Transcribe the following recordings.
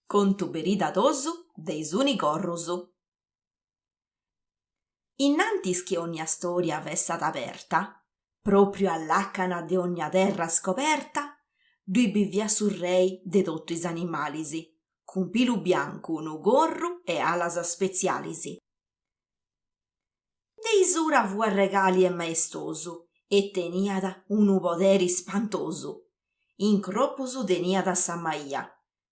Contu beridadosu de is unigorrus. Innantis chi ogna storia fessat aberta, propriu a lacana de ogna terra scoberta, ddui biviat su rei de totu is animalis, cun pilu biancu, unu corru e alas spetzialis. De isura fuat regali e maestosu e teniat unu poderi spantosu. In cropus teniat sa maia,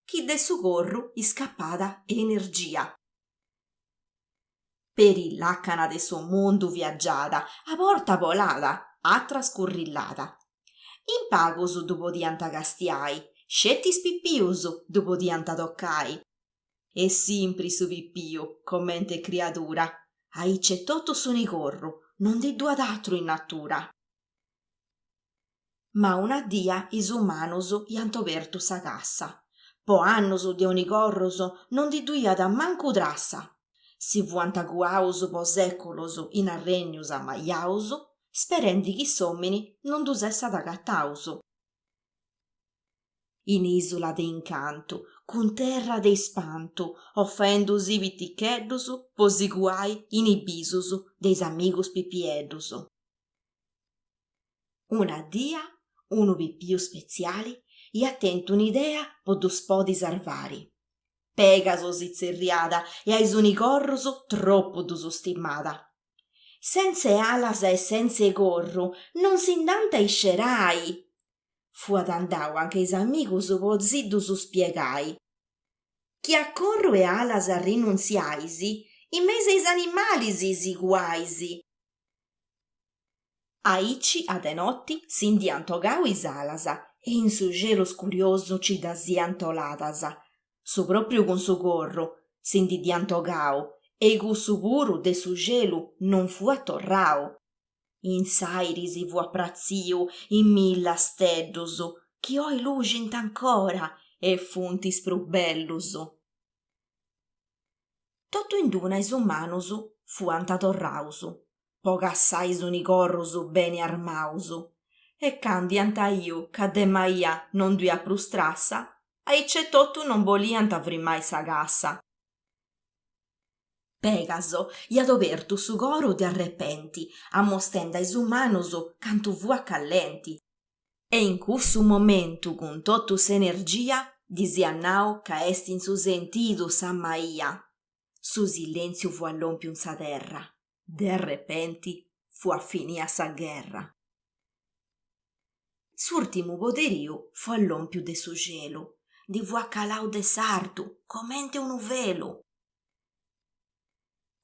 chi de su corru iscapat energia. Peri làcana de su mundu viagiat, a bortas bolat, atras currillat. In pagus ddu podiant castiai, sceti is pipius ddu podiant tocai. E simpri su pipiu, comente criadura, aici etotu s'unicorru, non ndi ddu at atru in natura. Ma una dia is umanus iant obertu sa cassa. Po annus de unicorrus non ndi ddu iat mancu trassa. Si fuant cuaus po sèculus in arregnus amaiaus, sperendi chi s'òmini non ddus essat agataus. In ìsula de incantu, cun terra de ispantu, o faendusì piticheddus po si cuai in is bisus de is amigus pipieddus. Una dia unu pipiu spetziali iat tentu un'idea po ddus podi sarvari. Pegaso si tzerriat e a is unicorrus tropu ddus stimàt. Sentze alas e sentze corru non si nd'ant a iscerai! Fuat andau anche is amigus po si ddus spiegai. Chi a corru e alas rinuntziais, in mesu 'e is animalis si cuais! Aici a de noti si nd'iant 'ogau is alas e in su xelu scuriosu nci ddas iant 'oladas, su propriu cun su corru si ndi dd'iant 'ogau e i cussu puru de su xelu non fuat torrau. In s'airi si fuat pratziu in milla steddus chi oi luxint ancora e funt is prus bellus. Totu in d'una is umanus fuant torraus po cassai is unicorrus beni armaus e candu iant 'iu ca de maia non ddu iat prus trassa, aici etotu non boliant frimai sa cassa. Pegaso iat obertu su coru de arrepenti, amostendi a is umanus cantu fuat callenti. E in cussu momentu cun totu s'energia ddis iat nau ca est in su sentidu sa maia. Su silentziu fuat lompiu in sa terra, de arrepenti fuat finia sa gherra. S'urtimu poderiu fuat lompiu de su xelu, ndi fuat calau de s'artu comente unu velu.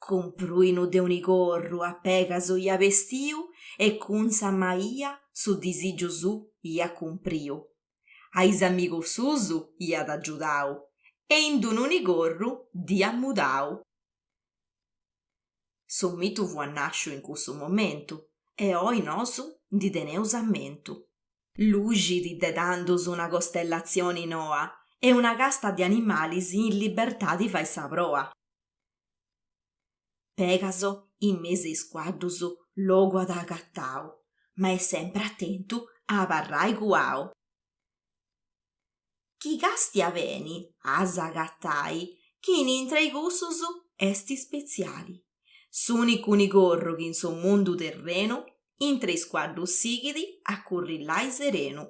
Cun pruinu de unicorru a Pegaso iat bestiu e cun sa maia su disigiu suu iat cumpriu. A is amigus suus iat agiudau e in d'unu unicorru dd'iat mudau. Su mitu fuat nasciu in cussu momentu e oi nosu ndi teneus ammentu. Luxit de tandus una costellatzioni noa e una casta de animalis in libertadi fait sa proa. Pegaso in mesu 'e is cuaddus logu at agatau, ma est sempri atentu a abarrai cuau. Chi castia beni as agatai chi intra 'e cussus est spetziali, s'unicu unicorru chi in su mundu terrenu intre is cuaddus sighit a currillai serenu.